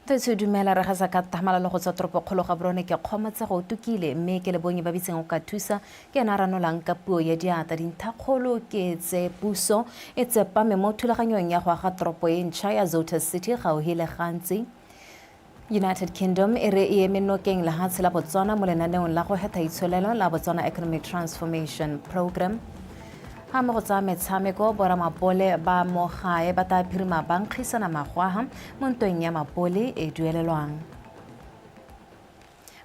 Motho dumela re gasa ka thamalalo go tswa toropokgolo ga Borone ke Kgomotsego o tukile mme ke Lebonye ba bitseng o ka thusa ke ena a ranolang ka puo ya diatla. Dinthakgolo ke tse puso e tsepame mo thulaganyong ya go aga toropo e ntšha ya Zotas City gauhi le Gantsi. United Kingdom e re e eme nokeng lehatshe la Botswana mo lenaneong la go hetha itsholelo la Botswana Economic Transformation Program. Ga mo go tsa metshameko, boramapole ba mo gae ba tla phirima ba nkgisana magwaga mo ntweng ya mapole e duelelwang.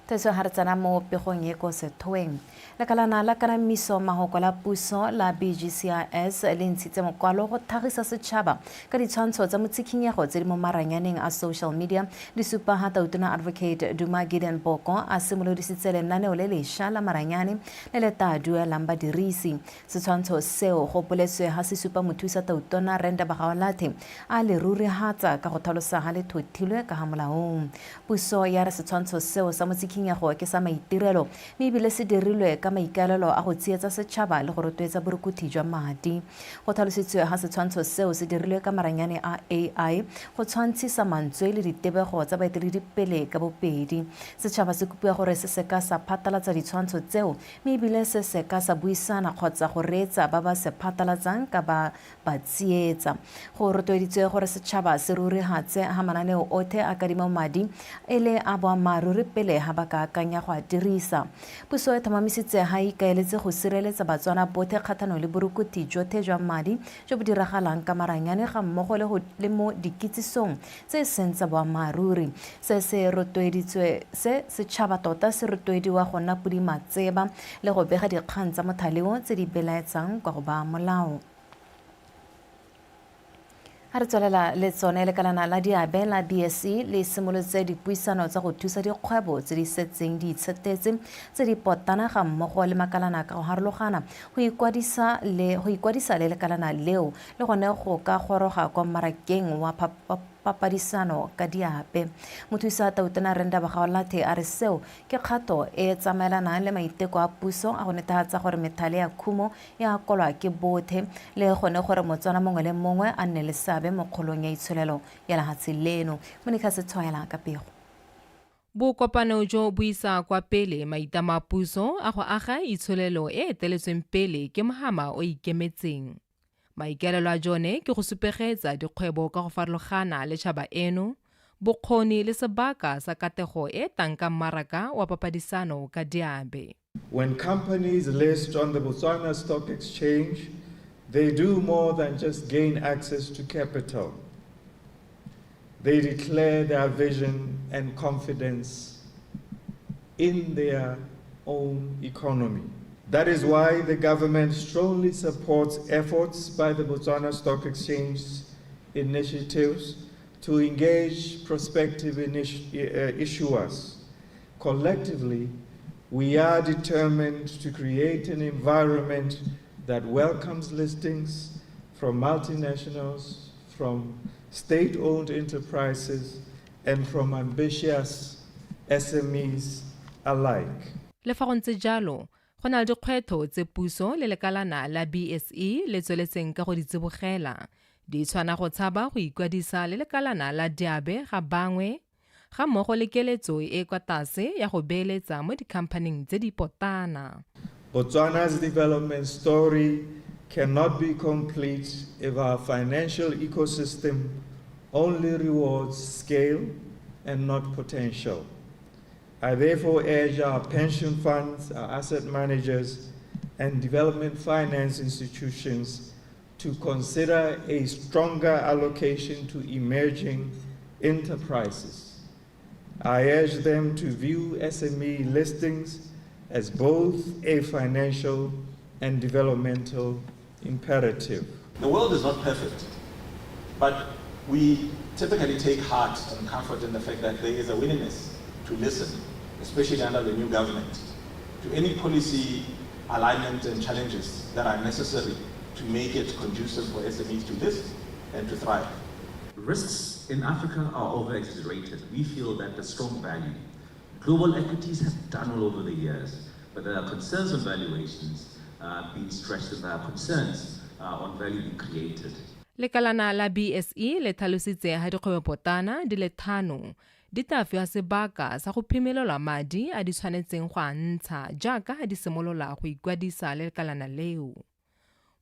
Thuso ga re tsena mo pegong e ko sethoeng. Lekalana la kanamiso mahoko la puso la BGCIS le ntshitse mokwalo go tlhagisa setšhaba ka ditshwantsho tsa motshikhinyego tse di mo maranyaneng a social media di supa ha Tautona Advocate Duma Gideon Boko a simolodisitse lenaneo le lesha la maranyane le le tla duelang badirisi. Setshwantsho seo go boletswe ha se supa mothusa Tautona Renda Bagaolathe a le rurihatsa ka go tlhalosa ha le thothilwe ka ha molaong. Puso ya re setshwantsho seo sa motshikhinyego ke sa maitirelo mme ebile se dirilwe ka maikaelelo a go tsietsa setšhaba le go rotloetsa borukuthi jwa madi. Go tlhalositswe ha setshwantsho seo se dirilwe ka maranyane a AI go tshwantshisa mantswe le ditebego tsa baeteledipele ka bobedi. Setšhaba se kopiwa gore se seka sa phatalatsa ditshwantsho tseo mme ebile se seka sa buisana kgotsa go reetsa ba ba se phatalatsang ka ba ba tsietsa. Go rotloeditswe gore setšhaba se rurihatse ha mananeo othe a kadimo madi e le a boammaaruri pele ha ba ka akanya go a dirisa. Puso e tlhomamisitse ha e ikaeletse go sireletsa Batswana bothe kgatlhanong le borukuthi jothe jwa madi jo bo diragalang ka maranyane ga mmogo le go le mo dikitsisong tse e seng tsa boammaaruri. Se se rotloeditswe se setšhaba tota se rotloediwa go nna podimatseba le go bega dikgang tsa mothaleo tse di belaetsang kwa go ba molao. Ga re tswelela le tsone, lekalana la diabe la BSE le simolotse dipuisano tsa go thusa dikgwebo tse di setseng di itshetetse tse di potana ga mmogo le makalana ka go harologana go ikwadisa le go ikwadisa le lekalana leo le gone go ka goroga kwa mmarakeng wa papadisano ka diabe. Mothusa Tautona Renda Bagaolathe a re seo ke kgato e e tsamaelanang le maiteko a puso a go netefatsa gore methale ya khumo e akolwa ke bothe le gone gore Motswana mongwe le mongwe a nne le seabe mo kgolong ya itsholelo ya lehatshe leno. Monica Setshwaela ka pego. Bokopano jo bo isa kwa pele maitlamo a puso a go aga itsholelo e e eteletsweng pele ke mohama o ikemetseng. Maikaelelo a jone ke go supegetsa dikgwebo ka go farologana le tšhaba eno bokgoni le sebaka sa katego e e tlang ka mmaraka wa papadisano ka diabe. When companies list on the Botswana Stock Exchange, they do more than just gain access to capital. They declare their vision and confidence in their own economy. That is why the government strongly supports efforts by the Botswana Stock Exchange initiatives to engage prospective issuers. Collectively, we are determined to create an environment that welcomes listings from multinationals, from state-owned enterprises, and from ambitious SMEs alike. Le fa go ntse jalo, go na le dikgwetlho tse puso le lekalana la BSE le tsweletseng ka go di tsibogela, di tshwana go tshaba go ikwadisa le lekalana la diabe ga bangwe, ga mmogo le keletso e e kwa tlase ya go beeletsa mo dikhamphaning tse di potana. Botswana's development story cannot be complete if our financial ecosystem only rewards scale and not potential. I therefore urge our pension funds, our asset managers, and development finance institutions to consider a stronger allocation to emerging enterprises. I urge them to view SME listings as both a financial and developmental imperative. The world is not perfect, but we typically take heart and comfort in the fact that there is a willingness to listen, especially under the new government, to any policy alignment and challenges that are necessary to make it conducive for SMEs to list and to thrive. Risks in Africa are over-exaggerated. We feel that the strong value. Global equities have done all over the years, but there are concerns on valuations being stretched and there are concerns on value being created. Lekalana la BSE le tlhalositse ha dikgwebopotana di le thano di tla fiwa sebaka sa go phimolelwa madi a di tshwanetseng go a ntsha jaaka di simolola go ikwadisa le lekalana leo.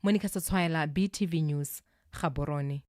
Monica Setshwaela, BTV News, Gaborone.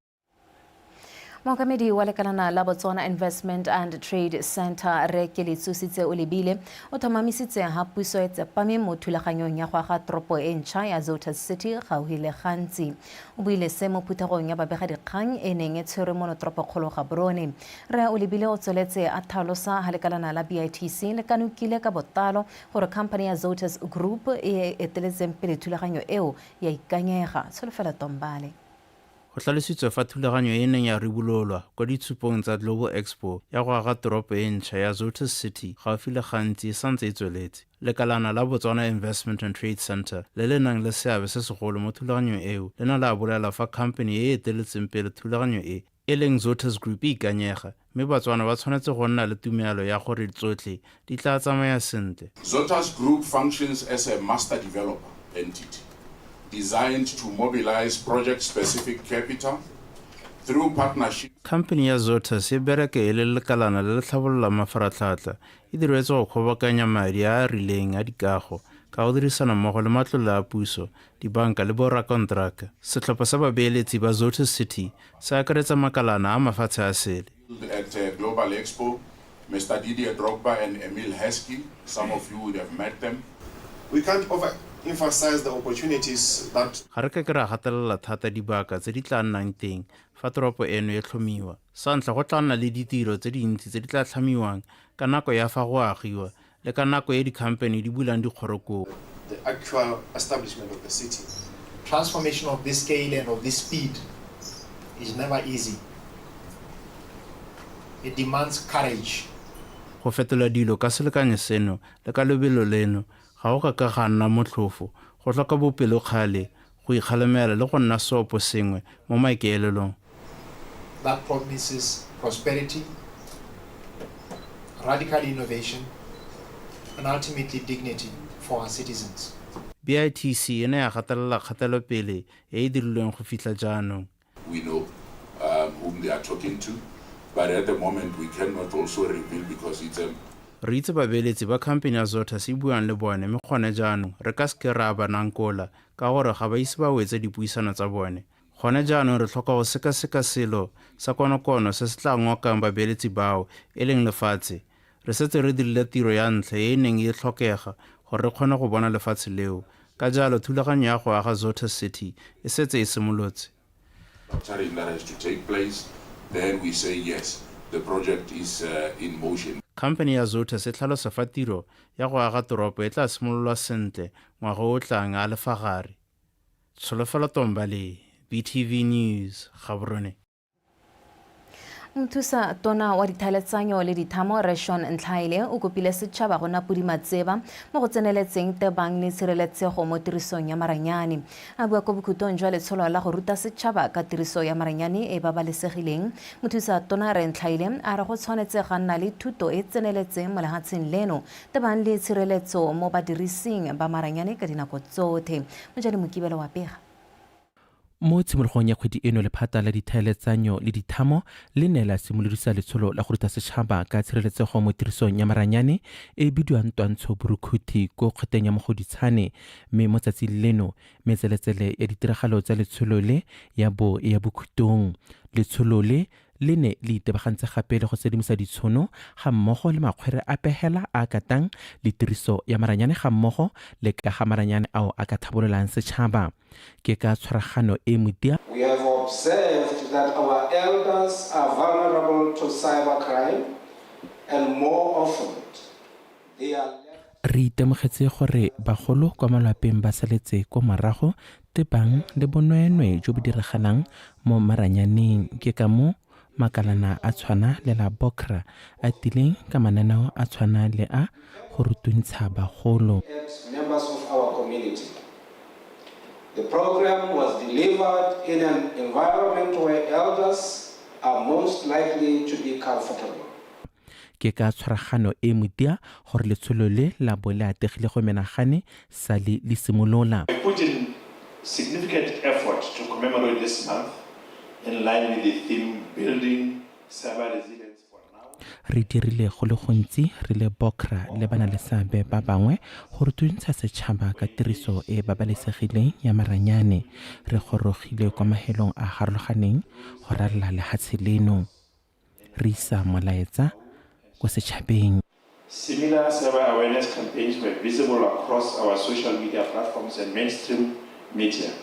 Mookamedi wa lekalana la Botswana Investment and Trade Centre Rre Keletsositse Olebile o tlhomamisitse ha puso e tsepame mo thulaganyong ya go aga toropo e ntšha ya Zotas City gaufi le Gantsi. O buile se mo phuthegong ya babegadikgang e neng e tshwerwe mono toropokgolo Gaborone. Rre Olebile o tsweletse a tlhalosa ha lekalana la BITC le kanokile ka bottalo gore company ya Zotas Group e e eteletseng pele thulaganyo eo ya ikanyega. Tsholofelo Tombale. Go tlhalositswe fa thulaganyo e e neng ya ribololwa kwa ditshupong tsa Global Expo ya go aga toropo e ntšha ya Zotas City gaufi le Gantsi e santse e tsweletse. Lekalana la Botswana Investment and Trade Centre le le nang le seabe se segolo mo thulaganyong eo le ne la bolela fa khamphani e e eteletseng pele thulaganyo e, e leng Zotas Group e ikanyega mme Batswana ba tshwanetse go nna le tumelo ya gore tsotlhe di tla tsamaya sentle. Zotas Group functions as a master developer entity designed to mobilize project-specific capital through partnership. Khamphani ya Zotas e bereka e le lekalana le le tlhabololang mafaratlhatlha. E diretswe go kgobokanya madi a a rileng a dikago ka go dirisana mmogo le matlole a puso, dibanka le borakonteraka. Setlhopha sa babeeletsi ba Zotas City se akaretsa makalana a mafatshe a sele. At Global Expo, Mister Didier Drogba and Emile Heskey, some of you would have met them. We can't overemphasize the opportunities that. Ga re ka ke ra gatelela thata dibaka tse di tla nnang teng fa toropo eno e tlhomiwa. Sa ntlha, go tla nna le ditiro tse dintsi tse di tla tlhamiwang ka nako ya fa go agiwa le ka nako e dikhamphani di bulang dikgoro koo. The actual establishment of the city. Transformation of this scale and of this speed is never easy. It demands courage. Go fetola dilo ka selekanyo seno le ka lobelo leno ga go ka ka ga nna motlhofo, go tlhoka bopelokgale, go ikgalemela le go nna seoposengwe mo maikaelelong. That promises prosperity, radical innovation, and ultimately dignity for our citizens. BITC e ne ya gatelela kgatelopele e e dirilweng go fitlha jaanong. We know whom they are talking to, but at the moment we cannot also reveal because it's a. Re itse babeeletsi ba khamphani ya Zotas e buang le bone mme gone jaanong re ka seke ra ba nankola ka gore ga ba ise ba wetse dipuisano tsa bone. Gone jaanong re tlhoka go sekaseka selo sa konokono se se tla ngokang babeeletsi bao, e leng lefatshe. Re setse re dirile tiro ya ntlha e e neng e tlhokega gore re kgone go bona lefatshe leo, ka jalo thulaganyo ya go aga Zotas City e setse e simolotse. That has to take place, then we say yes, the project is in motion. Khamphani ya Zotas e tlhalosa fa tiro ya go aga toropo e tla simololwa sentle ngwaga o o tlang a le fa gare. Tsholofelo Tombale, BTV News, Gaborone. Mothusa tona wa dithaeletsanyo le dithamo Rre Sean Ntlhaile o kopile setšhaba go nna podimatseba mo go tseneletseng tebang le tshireletsego mo tirisong ya maranyane. A bua ko bokhutong jwa letsholo la go ruta setšhaba ka tiriso ya maranyane e babalesegileng, mothusa tona Rre Ntlhaile a re go tshwanetse ga nna le thuto e tseneletseng mo lehatsheng leno tebang le tshireletso mo badirising ba maranyane ka dinako tsothe. Mojadi Mokibelo wa pega. Mo tshimologong ya kgwedi eno lephata la dithaeletsanyo le dithamo le ne la simolodisa letsholo la go ruta setšhaba ka tshireletsego mo tirisong ya maranyane e e bidiwang Twantsho Borukhuthi ko kgoteng ya Mogoditshane, mme mo tsatsing leno metseletsele ya ditiragalo tsa letsholo le ya bo e ya bokhutong. Letsholo le le ne le itebagantse gape le go sedimosa ditshono ga mmogo le makgwere a pehela a a katang le tiriso ya maranyane ga mmogo le ka ga maranyane ao a ka tlhabololang setšhaba. Ke ka tshwaragano e motia We have observed that our elders are vulnerable to cybercrime and more often they are left. Re itemogetse gore bagolo kwa malwapeng ba saletse ko morago tebang le bonweenwee jo bo diragalang mo maranyaneng. Ke ka moo makalana a tshwana le la BOCRA a tileng ka mananeo a tshwana le a go rutuntsha bagolo. At members of our community. The program was delivered in an environment where elders are most likely to be comfortable. Ke ka tshwaragano e motia gore letsholo le la bo le ategile go menagane sale le simolola. We put in significant effort to commemorate this month. In line with the theme Building Cyber Resilience for Now. Re dirile go le gontsi re le BOCRA le banaleseabe ba bangwe go rutuntsha setšhaba ka tiriso e e babalesegileng ya maranyane. Re gorogile kwa mahelong a a harologaneng go ralala lehatshe leno. Re isa molaetsa ko setšhabeng. Similar cyber awareness campaigns were visible across our social media platforms and mainstream media.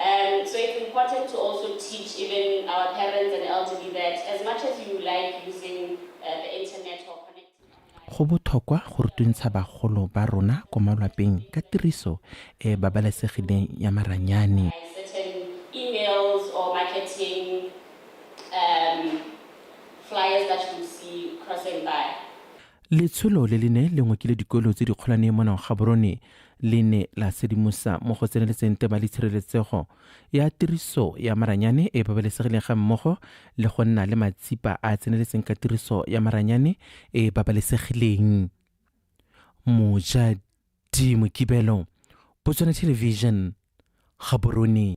Um, so it's important to also teach even our parents and elderly that as much as you like using uh, the internet or connecting Go bothokwa go rutuntsha bagolo ba rona ko malwapeng ka tiriso e e babalesegileng ya maranyane. certain emails or marketing um, flyers that you see crossing by. Letsholo le le ne le ngokile dikolo tse dikgolwane mo nageng Gaborone le ne la sedimosa mo go tseneletseng teba le tshireletsego ya tiriso ya maranyane e e babalesegileng ga mmogo le go nna le matsipa a a tseneletseng ka tiriso ya maranyane e e babalesegileng. Mojadi Mokibelo, Botswana Television, Gaborone.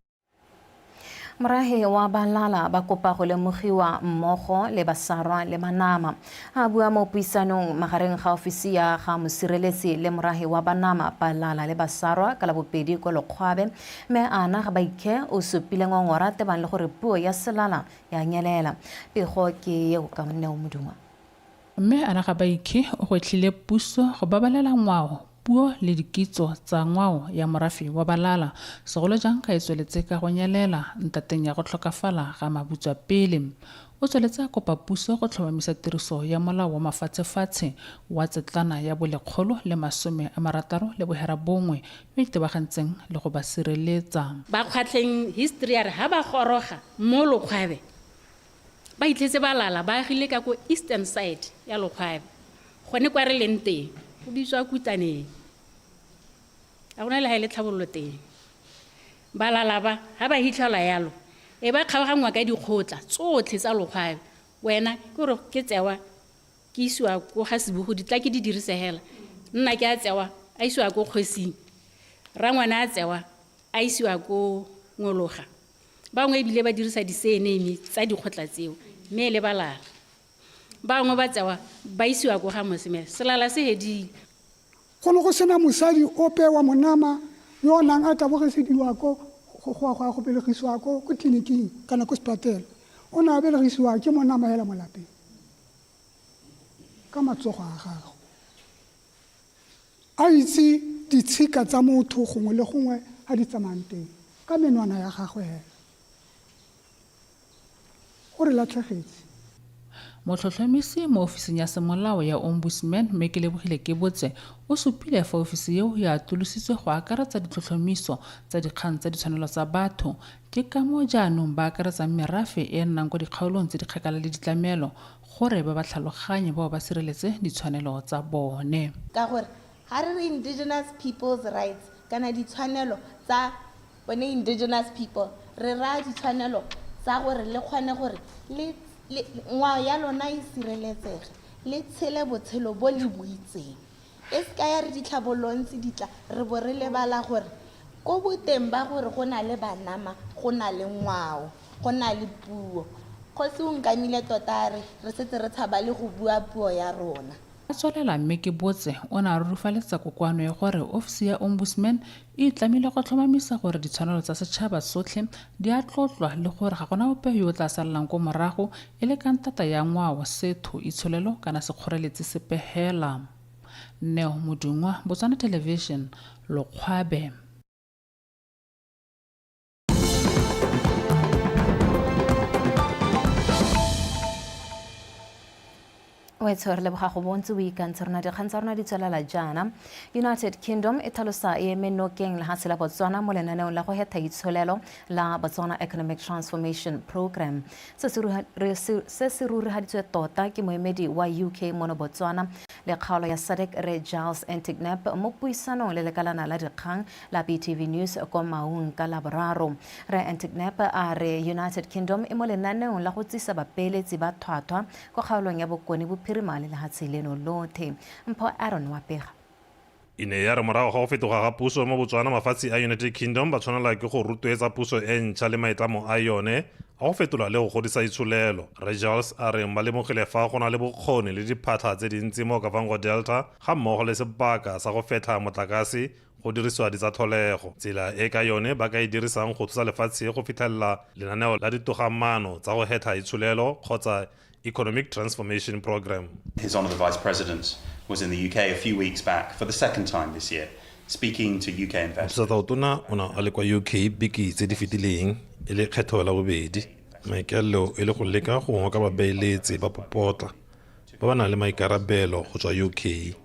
Morahe wa Balala ba kopa go lemogiwa mmogo le Basarwa le Manama. A bua mo puisanong magareng ga ofisi ya ga mosireletsi le morahe wa Banama, Balala le Basarwa ka Labobedi kwa Lokgwabe, Mme Ana Gabaikhe o supile ngongora tebang le gore puo ya Selala ya nyelela. Pego ke eo ka Neo Modungwa. Mme Ana Gabaikhe o gwetlhile puso go babalela ngwao, puo le dikitso tsa ngwao ya morafe wa Balala, segolo jang ka e tsweletse ka go nyelela ntateng ya go tlhokafala ga mabutswapele. O tsweletse a kopa puso go tlhomamisa tiriso ya molao wa mafatshefatshe wa tsetlana ya bo 169 yo itebagantseng le go ba sireletsa. Bakgwatlheng history ya re ha ba goroga mo Lokgwabe Ba itlhetse ba lala ba agile ka ko eastern side ya Lokgwabe, gone kwa re leng teng, go bitswa Kutsaneng. Ga gona le ha e le tlhabololo teng. Balala ba, ha ba hitlhelwa yalo, e ba kgaoganngwa ka dikgotla tsotlhe tsa Lokgwabe. Wena, ke gore ke tsewa, ke isiwa ko ga Sebogodi, tla ke di dirise hela. Nna ke a tsewa, a isiwa ko kgosing. Rangwane a tsewa, a isiwa ko Ngologa. Bangwe e bile ba dirisa di-surname tsa dikgotla tseo, mme e le balala. Bangwe ba tsewa ba isiwa ko ga Mosemela. Selala se hedile. Go ne go sena mosadi ope wa Monama yo o nang a tabogesediwa ko go ya go belegisiwa ko ko tleliniking kana ko sepatela. O ne a belegisiwa ke Monama hela mo lapeng ka matsogo a gagwe. A itse ditshika tsa motho gongwe le gongwe a di tsamayang teng, ka menwana ya gagwe hela. O re latlhegetse. Motlhotlhomisi mo ofising ya semolao ya Ombudsman, Mme Kelebogile Kebotse, o supile fa ofisi eo e atolositswe go akaretsa ditlhotlhomiso tsa dikgang tsa ditshwanelo tsa batho. Ke ka moo jaanong ba akaretsang merafe e e nnang kwa dikgaolong tse di kgakala le ditlamelo gore ba ba tlhaloganye ba bo ba sireletse ditshwanelo tsa bone. Ka gore ga re re indigenous people's rights kana ditshwanelo tsa bone indigenous people, re raya ditshwanelo tsa gore le kgone gore le, le, ngwao ya lona e sireletsege, le tshele botshelo bo le bo itseng. E se ka ya re ditlhabololo ntse di tla, re bo re lebala gore ko boteng ba gore go na le banama, go na le ngwao, go na le puo. Kgosi o nkamile tota a re re setse re tshaba le go bua puo ya rona. A tswelela Mme Kebotse o ne a rurifaletsa kokoano e gore ofisi ya Ombudsman e itlamile go tlhomamisa gore ditshwanelo tsa setšhaba sotlhe di a tlotlwa le gore ga gona ope yo o tla salelang ko morago e le ka ntata ya ngwao, setho, itsholelo kana sekgoreletsi sepe hela. Neo Modungwa, Botswana Television, Lokgwabe. Wetsho re leboga go bontse o ikantse rona dikgang tsa rona di tswelela jaana. United Kingdom e tlhalosa e eme nokeng lehatshe la Botswana mo lenaneong la go hetha itsholelo la Botswana Economic Transformation Programme. Se se rurihaditswe tota ke moemedi wa UK mono Botswana le kgaolo ya SADC Rre Giles Enticknap mo puisanong le lekalana la dikgang la BTV News kwa Maung ka Laboraro. Rre Enticknap a re United Kingdom e mo lenaneong la go tsisa bapeeletsi ba thwathwa kwa kgaolong ya Bokone Bophirima le lehatshe leno lothe. Mpho Aaron wa pega. E ne ya re morago ga go fetoga ga puso mo Botswana, mafatshe a United Kingdom ba tshwanela ke go rotloetsa puso e ntšha le maitlamo a yone a go fetola le go godisa itsholelo. Rre Giles a reng ba lemogile fa go na le bokgoni le diphatlha tse dintsi mo Okavango Delta ga mmogo le sebaka sa go fetlha motlakase go dirisiwa di tsa tlholego, tsela e ka yone ba ka e dirisang go thusa lefatshe go fitlhelela lenaneo la ditogamaano tsa go hetlha itsholelo kgotsa Economic Transformation Programme. His Honour the Vice President was in the UK a few weeks back for the second time this year, speaking to UK investors. Mothusa-Tautona o ne a le kwa UK beke tse di fetileng e le kgetho la bobedi, maikaelelo e le go leka go ngoka babeeletsi ba popotla ba ba nang le maikarabelo go tswa UK e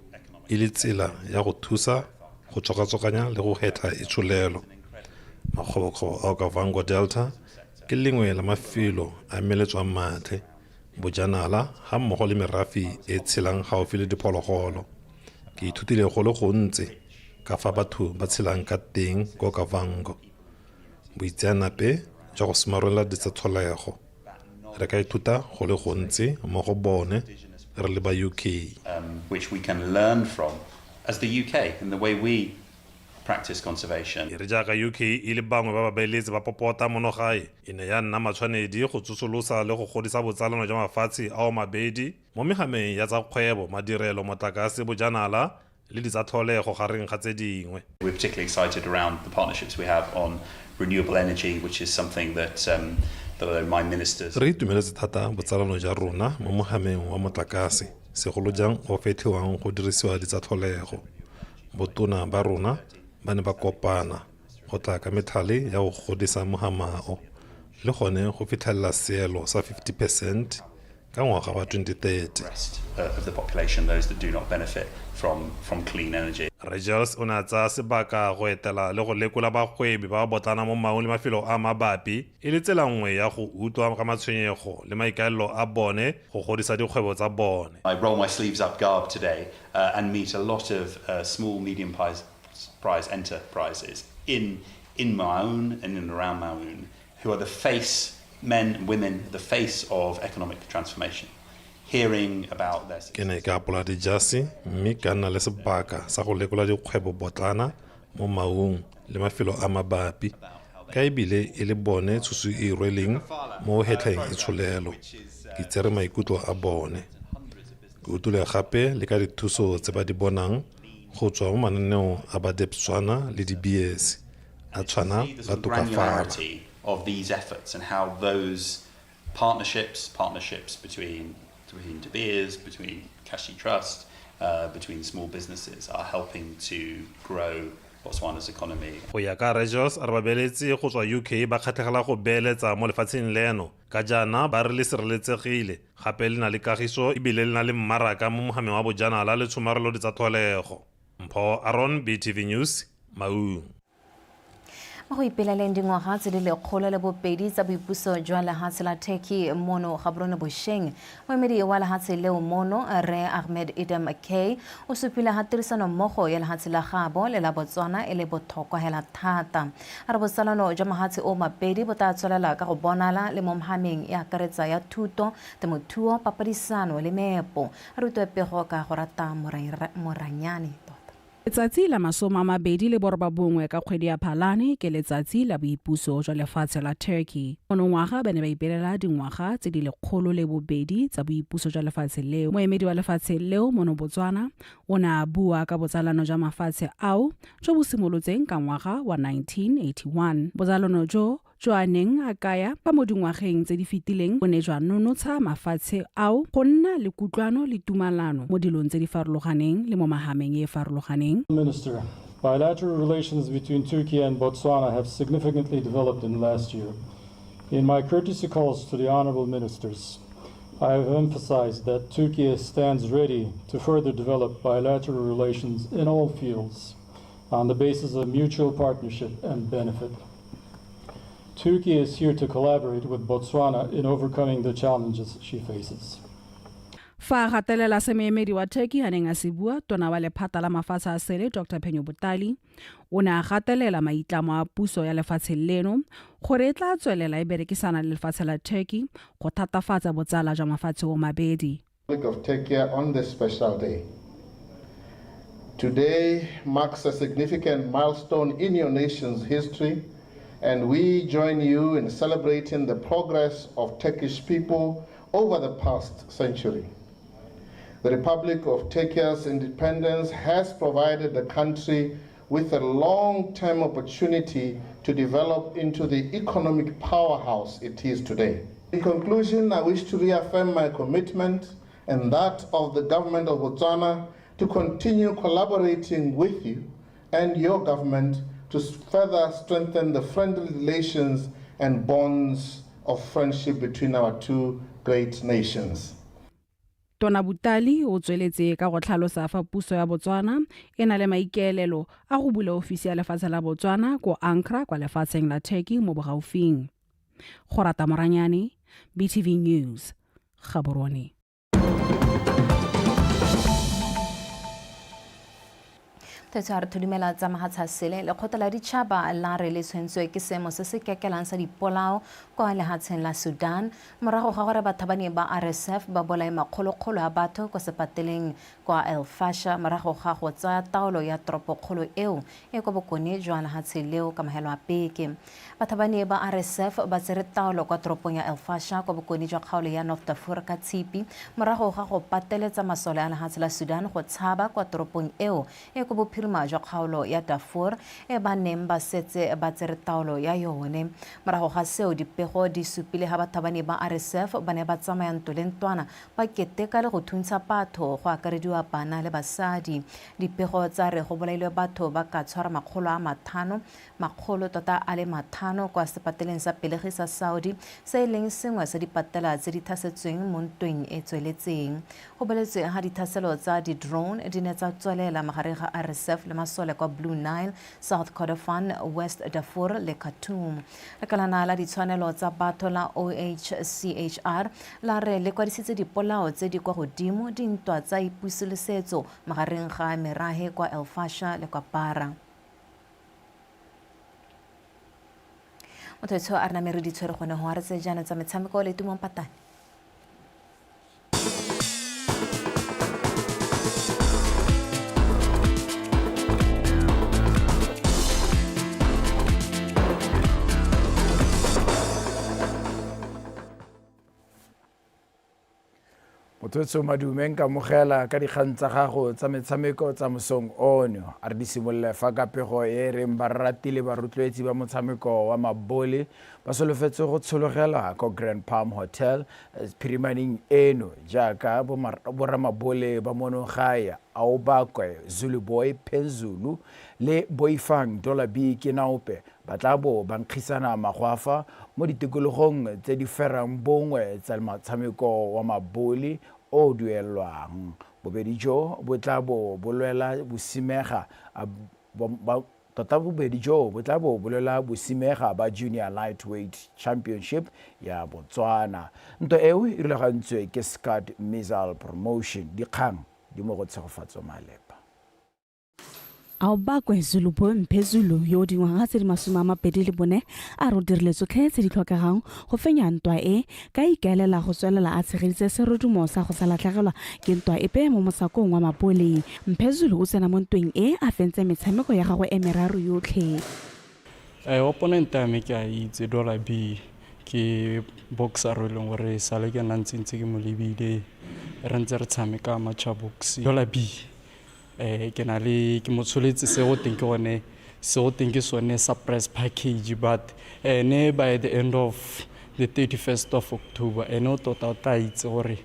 le tsela ya go thusa go tswakatswakanya le go hetlha itsholelo. Makgobokgobo a Okavango Delta ke lengwe la mafelo a meletswang mathe, bojanala ga mmogo le merafe e tshelang gaufi le diphologolo. Ke ithutile go le gontsi ka fa batho ba tshelang ka teng ko Okavango. Boitseanape jwa go somarela ditsatlholego. Re ka ithuta go le gontsi mo go bone re le ba UK. Which we can learn from as the UK in the way we practice conservation. E re jaaka UK e le bangwe ba babeeletsi ba popota mono gae, e ne ya nna matshwanedi go tsosolosa le go godisa botsalano jwa mafatshe ao mabedi mo mehameng ya tsa kgwebo, madirelo, motlakase, bojanala le ditsatlholego gareng ga tse dingwe. We're particularly excited around the partnerships we have on renewable energy, which is something that that my ministers. Re itumeletse thata botsalano jwa rona mo mohameng wa motlakase, segolo jang o fetlhiwang go dirisiwa ditsatlholego. Botona ba rona ba ne ba kopana go tla ka methale ya go godisa mohamao le gone go fitlhelela seelo sa 50% ka ngwaga wa 2030. Rest of the population, those that do not benefit from clean energy. Rre Giles o ne a tsaya sebaka go etela le go lekola bagwebi ba ba botlana mo Maung le mafelo a mabapi e le tsela nngwe ya go utlwa ka matshwenyego le maikaelelo a bone go godisa dikgwebo tsa bone. I roll my sleeves up garb today and meet a lot of small, medium prize enterprises in Maun and in and around Maun who are the face, men and women, the face of economic transformation. Hearing about their Ke ne ka apola dijase mme ka nna le sebaka sa go lekola dikgwebo botlana mo Maung le mafelo a mabapi, ka ebile e le bone tshoso e rweleng mo hetlheng itsholelo. Ke tsere maikutlo a bone. Ke utlwile gape le ka dithuso tse ba di bonang go tswa mo mananeong a ba Debswana le di-BS a tshwana la Tokafala. Of these efforts and how those partnerships between De Beers, between Kashi Trust, between small businesses are helping to grow Botswana's economy. Go ya ka Rejos, a re babeeletsi go tswa UK ba kgatlhegela go beeletsa mo lefatsheng leno ka jaana ba re le sireletsegile, gape le na le kagiso ebile le na le mmaraka mo mohameng wa bojanala le tshomarelo ditsa tlholego. Mpho Aron, BTV News, Maung. Mo go ipeleleng dingwaga tse di 102 tsa boipuso jwa lehatshe la Turkey mono Gaborone bošeng, moemedi wa lehatshe leo mono Rre Ahmed Idem K o supile ha tirisanommogo ya lehatshe la gabo le la Botswana e le botlhokwa hela thata. A re botsalano jwa mahatshe o mabedi bo tla tswelela ka go bonala le mo mohameng e akaretsa ya thuto, temothuo, papadisano le meepo. A rutwe pego ka go rata Moranyane. Letsatsi la 29 ka kgwedi ya Phalane ke letsatsi la boipuso jwa lefatshe la Turkey. Monongwaga ba ne ba ipelela dingwaga tse di 102 tsa boipuso jwa lefatshe leo. Moemedi wa lefatshe leo mono Botswana o ne a bua ka botsalano jwa mafatshe ao jo bo simolotseng ka ngwaga wa 1981. Botsalano jo jo a neng a kaya fa mo dingwageng tse di fetileng bo ne jwa nonotsha mafatshe ao go nna le kutlwano le tumalano mo dilong tse di farologaneng le mo mahameng e e farologaneng. Minister, bilateral relations between Turkey and Botswana have significantly developed in the last year. In my courtesy calls to the honorable ministers, I have emphasized that Turkey stands ready to further develop bilateral relations in all fields on the basis of mutual partnership and benefit. Turkey is here to collaborate with Botswana in overcoming the challenges she faces. Fa a gatelela se moemedi wa Turkey a neng a se bua, tona wa lephata la mafatshe a sele Dr Phenyo Butale o ne a gatelela maitlamo a puso ya lefatshe leno gore e tla tswelela e berekisana le lefatshe la Turkey go thatafatsa botsala jwa mafatshe o mabedi. Republic of Turkey on this special day. Today marks a significant milestone in your nation's history, and we join you in celebrating the progress of Turkish people over the past century. The Republic of Turkey's independence has provided the country with a long-term opportunity to develop into the economic powerhouse it is today. In conclusion, I wish to reaffirm my commitment and that of the government of Botswana to continue collaborating with you and your government to further strengthen the friendly relations and bonds of friendship between our two great nations. Tona Butali o tsweletse ka go tlhalosa fa puso ya Botswana e na le maikaelelo a go bula ofisi ya lefatshe la Botswana ko Ankara kwa lefatsheng la Turkey mo bogaufing. Go rata Moranyane, BTV News, Gaborone. Thetso a re thodumela tsa mahatshasele lekgotla la ditšhaba la re le tshwentswe ke seemo se se kekelang sa dipolao kwa lehatsheng la Sudan morago ga gore bathabani ba RSF ba bolae makgolokgolo a batho kwa sepateleng kwa El Fasher morago ga go tsaya taolo ya toropokgolo eo e kwa bokone jwa lehatshe leo ka mahelo a beke. Bathabani ba RSF ba tsere taolo kwa toropong ya El Fasher kwa bokone jwa kgaolo ya North Darfur ka tshipi morago ga go pateletsa masole a lehatshe la Sudan go tshaba kwa toropong eo e kwa bophirima jwa kgaolo ya Darfur e ba neng ba setse ba tsere taolo ya yone. Morago ga seo dipego di supile ga bathabani ba RSF ba ne ba tsamaya ntlo le ntwana ba keteka le go thuntsha batho go akarediwa bana le basadi. Dipego tsa re go bolailwe batho ba ka tshwara 500 makgolo tota a le 5 kwa sepateleng sa pelegi sa Saudi se e leng sengwe sa dipatela tse di thasetsweng mo ntweng e tsweletseng. Go boletswe ga dithaselo tsa di-drone di ne tsa tswelela magareng ga RSF le masole kwa Blue Nile, South Kordofan, West Darfur le Khartoum. Lekalana la ditshwanelo tsa batho la OHCHR la re le kwadisitse dipolao tse di kwa godimo dintwa tsa ipusolosetso magareng ga merahe kwa El Fasher le kwa Bara. Motho etsho a re name re di tshwere gone go a re tse jaana tsa metshameko le Tumong Patane. Motsotso madume nka amogela ka dikgang tsa gago tsa metshameko tsa mosong ono. A re di simolole fa ka pego e e reng barati le barotloetsi ba motshameko wa mabole ba solofetse go tshologela ko Grand Palm Hotel phirimaneng eno jaaka boramabole ba mono gae Aobakwe Zulu Boy Phenzulu le Boifang Dollar B Kenaope ba tla bo ba nkgisana magwafa mo ditikologong tse di ferang bongwe tsa motshameko wa mabole o o duelwang. Bobedi jo bo tla bo bo lwela bosimega tota bobedi jo bo tla bo bo lwela bosimega ba Junior Lightweight Championship ya Botswana. Ntwa eo e rulagantswe ke Scud Missile Promotion. Dikgang di mo go Tshegofatso Malepa. Aobakwe Zuluboy Mphezulu yo o dingwaga tse di 24 a re o dirile tsotlhe tse di tlhokegang go fenya ntwa e ka ikaelela go tswelela a tshegeditse serodumo sa go sa latlhegelwa ke ntwa epe mo mosakong wa mabole. Mphezulu o tsena mo ntweng e a fentse metshameko ya gagwe e meraro yotlhe. Opponent ya me ke a itse, Dollar B ke boxer e leng gore sale ke nna ntse ntse ke mo lebile re ntse re tshameka amateur boxing. Dollar B ke na le ke mo tsholetse se go teng ke gone se go teng ke sone surprise package, but ene by the end of the 31st of October ene o tota o tla itse gore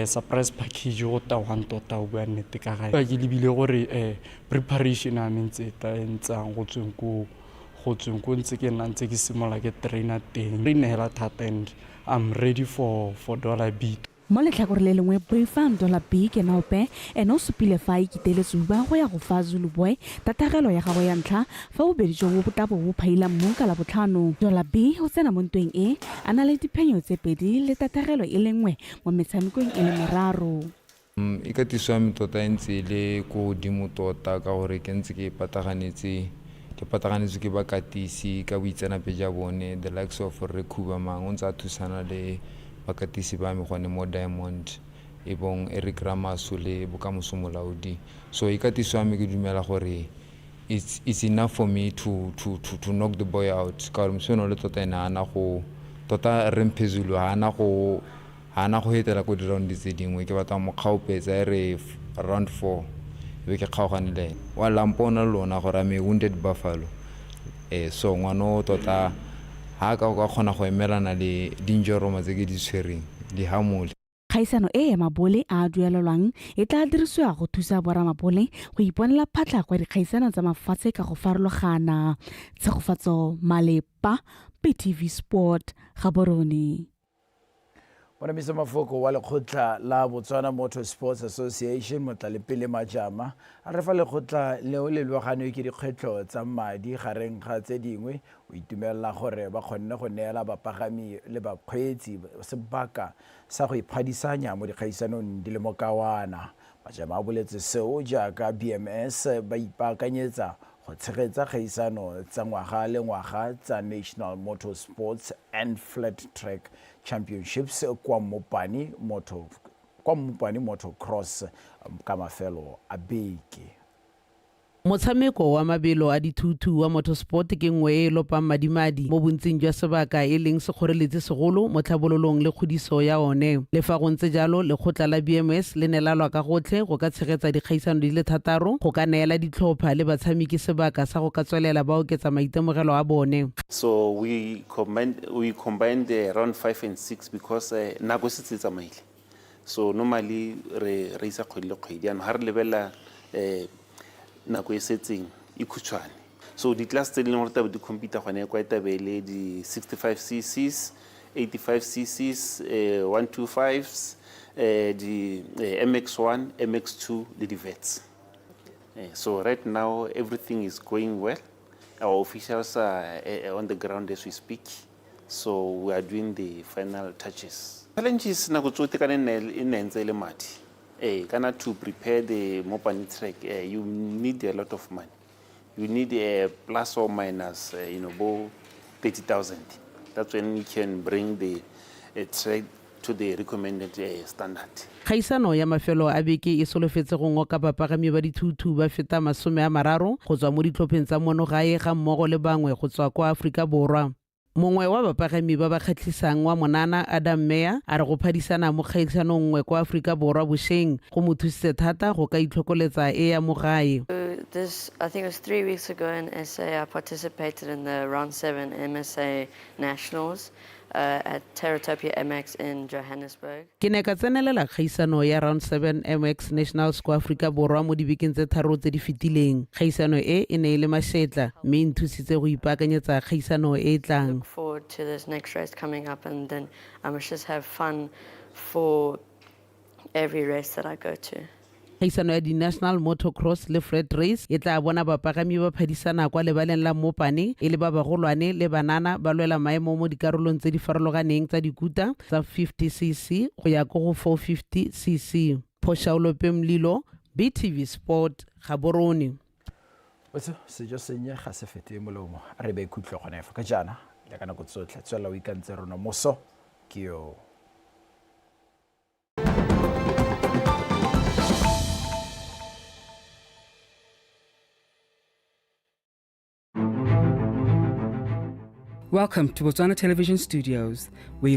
surprise package go tawang tota o bua nnete ka gae. Ke lebile gore preparation ya me ntse e ntsang go tsweng ko ntse ke nna ntse ke simolola ke trainer teng, re inehela thata and I'm ready for Dollar B. Mo letlhakore le lengwe Boifang Dollar B Kenaope ene o supile fa a ikitele tsuba go ya go fa Zulu Boy tatagelo ya gagwe ya ntlha fa bobedi jo bo tla bo bo phaila mmu ka Labotlhano. Dollar B o tsena mo ntweng e a na le diphenyo tse pedi le tatagelo e le nngwe mo metshamekong e le meraro. Ikatiso ya me tota e ntse e le ko godimo tota ka gore ke ntse ke pataganetse ke bakatisi ka boitseanape ja bone, the likes of Rre Khuba Mang o ntse a thusana le bakatisi ba me gone mo Diamond. e bong Eric Ramaso le Bokamoso Molaodi. So ikatiso ya me ke dumela gore it's enough for me to knock the boy out, ka gore mosimane o le tota ene ana go tota remphezulu ga ana go ga ana go hetela ko di-round tse dingwe. Ke batla mo kgaopetsa e re round 4 e be ke kgaogane le ene wa lampona le lona gore I'm a wounded buffalo. So ngwana o tota ha ka o ka kgona go emelana le dinjoroma tse ke di tshwereng di hamole. Kgaisano e ya mabole a a duelelwang e tla dirisiwa go thusa boramabole go iponela phatlha kwa dikgaisano tsa mafatshe ka go farologana. Tshegofatso Malepa, BTV Sport, Gaborone. Monamisa mafoko wa lekgotla la Botswana Motor Sports Association, Motlalepele Majama, a re fa lekgotla leo le lebaganwe ke dikgwetlho tsa madi gareng ga tse dingwe, o itumelela gore ba kgonne go neela bapagami le bakgweetsi sebaka sa go iphadisanya mo dikgaisanong di le mokawana. Majama a boletse seo jaaka BMS ba ipaakanyetsa go tshegetsa kgaisano tsa ngwaga le ngwaga tsa National Motor Sports and Flat Track Championships kwa Mopani Motocross ka mafelo a beke. Motshameko wa mabelo a dithutu wa motorsport ke nngwe e e lopang madimadi mo bontsing jwa sebaka e leng sekgoreletsi segolo mo tlhabololong le kgodiso ya one. Le fa go ntse jalo, lekgotla la BMS le ne la lwa ka gotlhe go ka tshegetsa dikgaisano di le 6 go ka neela ditlhopha le batshameki sebaka sa go ka tswelela ba oketsa maitemogelo a bone. So we combined the round 5 and 6 because nako se tsamaile. So normally re isa kgwedi le kgwedi, jaanong ha re lebelela nako e setseng e khutshwane. So di-class tse di leng gore tabe di compete gone kwa e tabe le di 65 cc's, 85 cc's, 125s, di MX1, MX2 le di-vets. So right now everything is going well. Our officials are on the ground as we speak. So we are doing the final touches. Challenges nako tsotlhe kana e nne ntse e le madi. Kana to prepare the Mopani track, you need a lot of money. You need a plus or minus, about 30,000. That's when you can bring the track to the recommended standard. Kgaisano ya mafelo a beke e solofetse go ngoka bapagami ba dithutu ba feta 30 go tswa mo ditlhopheng tsa mono gae ga mmogo le bangwe go tswa kwa Aforika Borwa. Mongwe wa bapagami ba ba kgatlhisang wa monana Adam Meyer a re go phadisana mo kgaisanong nngwe kwa Aforika Borwa bošeng go mo thusitse thata go ka itlhokoletsa e ya mo gae. This, I think it was 3 weeks ago in SA, I participated in the round 7 MSA Nationals at Terratopia MX in Johannesburg. Ke ne ka tsenelela kgaisano ya round 7 MX Nationals kwa Aforika Borwa mo dibekeng tse 3 tse di fetileng. Kgaisano e e ne e le mašetla mme e nthusitse go ipaakanyetsa kgaisano e e tlang. Look forward to this next race coming up, and then I must just have fun for every race that I go to. Kgaisano ya di-National Motocross le Flat Race e tla bona bapagami ba phadisana kwa lebaleng la Mopane e le ba bagolwane le banana ba lwela maemo mo dikarolong tse di farologaneng tsa dikuta tsa 50 cc go ya ko go 450 cc. Phošaolope Mlilo, BTV Sport, Gaborone. Botse sejo sennye ga se fete molomo, a re be khutlo gone fa ka jaana le ka nako tsotlhe tswelela o ikantse rona moso ke yo. Welcome to Botswana Television Studios, where you